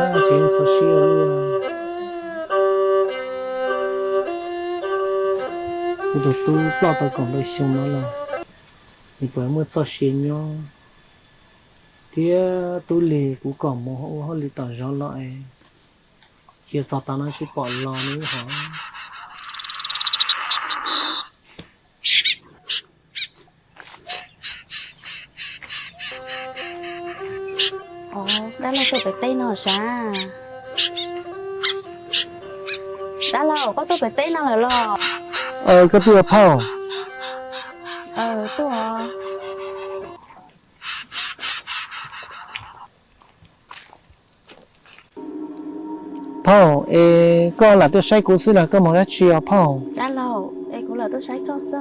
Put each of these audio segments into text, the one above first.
Tsis txhob siab li. Kuv tus tub ploj tau kaum ntau xyoo no lawm, nws puas muaj txoj sia nyob? Thiab tub lig kuv kom mus ua hauj lwm tom zos los es cia txog tav no tsis pom los li hos. Dab laug tuaj pem teb no sav? Dab laug, koj tuaj pem teb no lawm los? Koj tuaj phauj? Tuaj. Phauj, es koj lam tuaj saib kuv xwb los koj mus dab tsi os phauj? Dab laug, es kuv lam tuaj saib koj xwb os.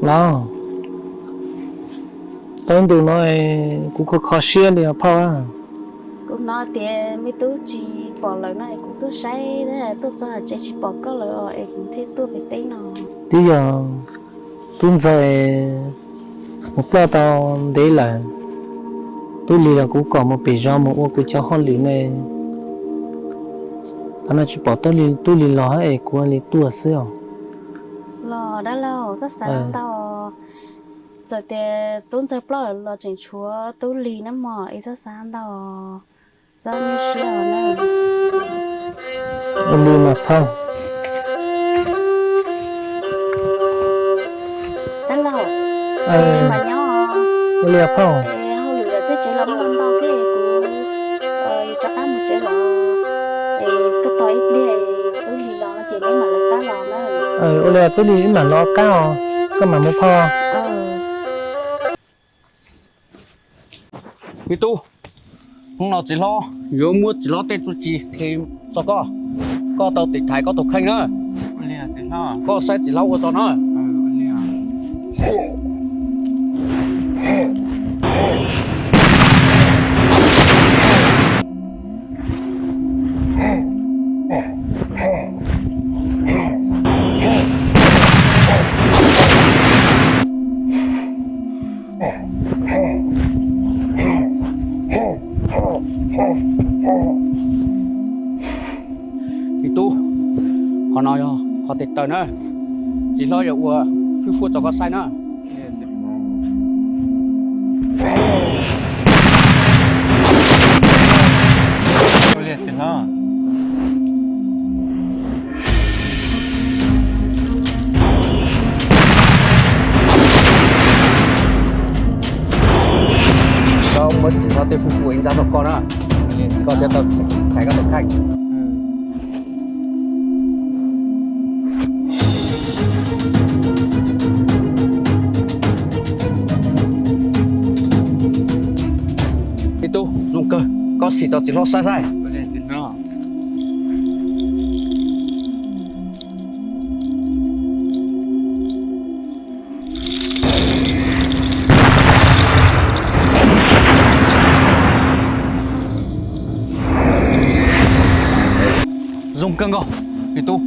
Los, tau ntu no kuv kho kho siab li os phauj. Kuv hnov tias me tub tsis pom lawm no es kuv tuaj saib, tuaj txog tsev tsis pom koj lawm es kuv thiaj tuaj pem teb no. Twb yog tub ntxawg mus ploj tau ntev lawm, tub lig los kuv kom mus pem zos mus ua kuv cov hauj lwm ne. Tav no tsis pom tub lig los es kuv li tuaj xwb os. Los dab laug, txhob xav ntau. Txawm tias tub ntxawg ploj lawm los tseem tshuav tub lig na mog, es txhob xav ntau. Txhob nyuaj siab os na. Ua li mas phauj. Dab laug, mas nyob. Ua li phauj. Hauj lwm lawm thiab tsev los muaj ntau thiab kuv yuav rov qab mus tsev los. Es koj tos ib pliag, tub lig los no ces neb mam lawv qab los na. Ua li tub lig, wb mam los qab os, koj mam mus phauj. Me tub, hnub no txiv hlob yuav muab txiv hlob tej txuj ci qhia txog koj, koj tau tiv thaiv koj tus kheej na. Koj saib txiv hlob ua tso na. Me tub, qhov no yog qhov tes taw na, txiv hlob yuav ua fwj fuaj tso koj saib na. Koj muab txiv hlob tej fwj fuaj ib ntsab rau koj na, koj thiaj tau thaiv koj tus kheej. Me tub, zoo kawg, koj sim tso txiv hlob saib saib. Zoo kawg nkaus, me tub.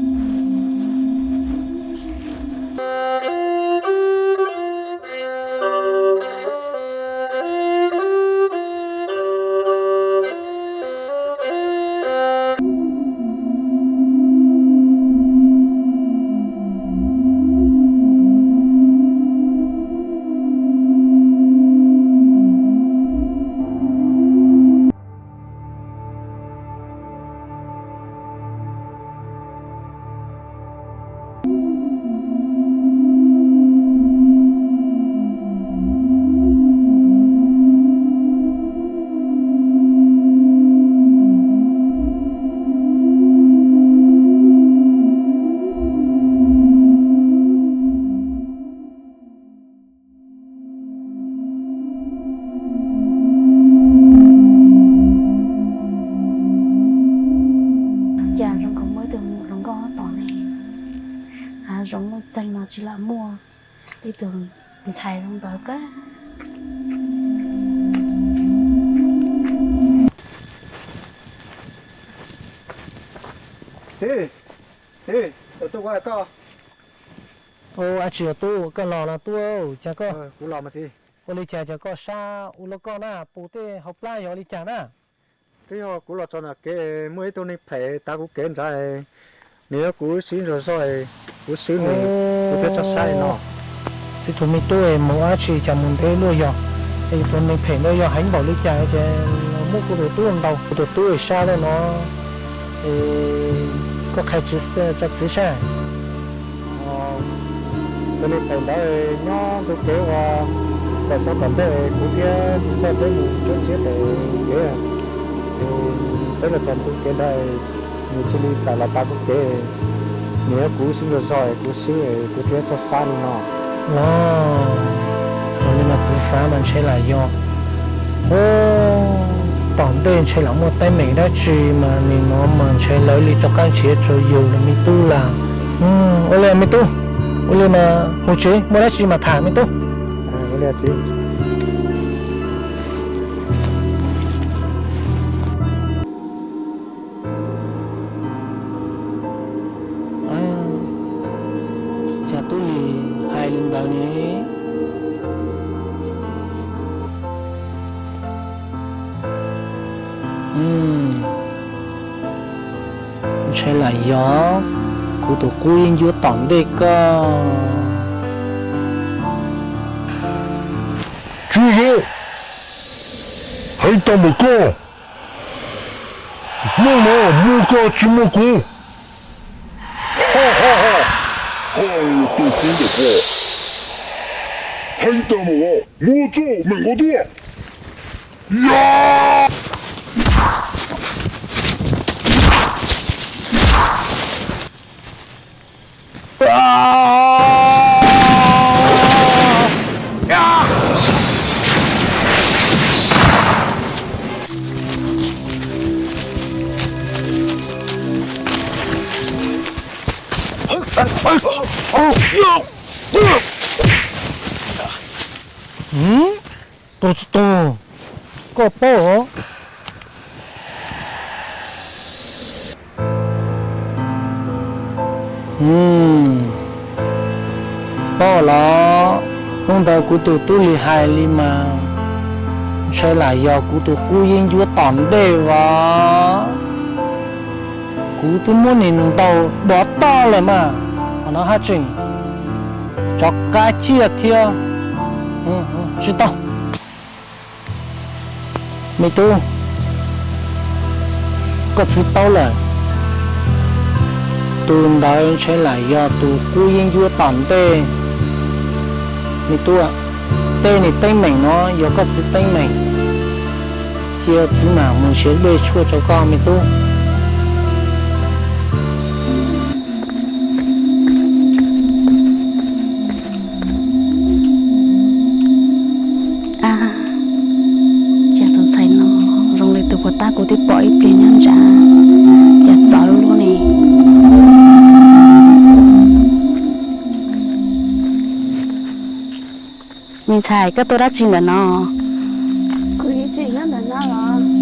Cas zoo nkaus muaj ib tug hluas nkauj tom ne, hav zoov nuj txeeg no tsis lam muaj ib tug ntxhais zoo ntawd kawg. Txiv, txiv, yuav tuaj ua koj. Ab, tsis yuav tuaj, koj los los tuaj, cas koj, kuv los mas txiv. Ua li cas cas koj sab ua luaj koj na, pus tej hauv plab yog li cas na? Twb yog kuv los txog nram kev muaj ib tug neeg phem tav kuv kev nrad, nws yuav kuv sib zog zog, kuv swb nws, kuv thiaj tso saib no. Ib tug me tub mus dab tsi cas mus ntev luaj yog, tus neeg phem ntawd yog heev npaum li cas ces muab kuv tus tub ntaus, kuv tus tub sab lawm no. Koj qhia tso txiv saib. Tus neeg phem ntawd nyob ntug kev uas tom xyoo tom ntej, kuv thiab tus txawj peb mus cuab tsiab pem kev, peb los txog ntug kev ntawd, nws cia li tawm los tav kuv kev, nws yuav kuv sib zog zog, kuv swb, kuv thiaj tso saib li no. Los, ua li mas txiv xav mas ntshe lam yog, tom ntej ntshe lam muaj teeb meem dab tsi mas nim no mas ntshe lawv li rov qab nrhiav rau yus los me tub las. Ua li me tub, ua li mas mus tsev, muaj dab tsi mas tham me tub. Cas tub Lis hais li ntawd ne? Ntshe lam yog kuv tus qub yeeb ncuab tom ntej ko. Tsuj zoo, heev tau npaum koj, hnub no muaj koj tsis muaj kuv. Koj yog tus xwb ntawm koj, heev tau npaum koj, muaj txuj meem nkaus tuaj. Tus tsis tug, koj paub los? Paub los, hnub ntawd kuv tus tub Lis hais li mas, ntshe lam yog kuv tus qub yeeb ncuab tom ntej os. Kuv twb muab nws ntaus dov toj lawm mas, qhov no haj tseem rov qab ciaj thiab. Tsis tau. Me tub, koj txiv paub lawm, tus ntawd ntshe lam yog tus qub yeeb ncuab tom ntej. Me tub, tej niag teeb meem no yog koj txiv teeb meem, cia txiv mam mus nrhiav dej tshuaj rau koj me tub. Cas tus ntxhais no zoo li tus puas tab kuv twb pom ib pliag nyob ntsab, cas txawv luaj ne. Me ntxhais, koj tuaj dab tsi ntawm no? Kuv ib txwm nyob ntawm no los?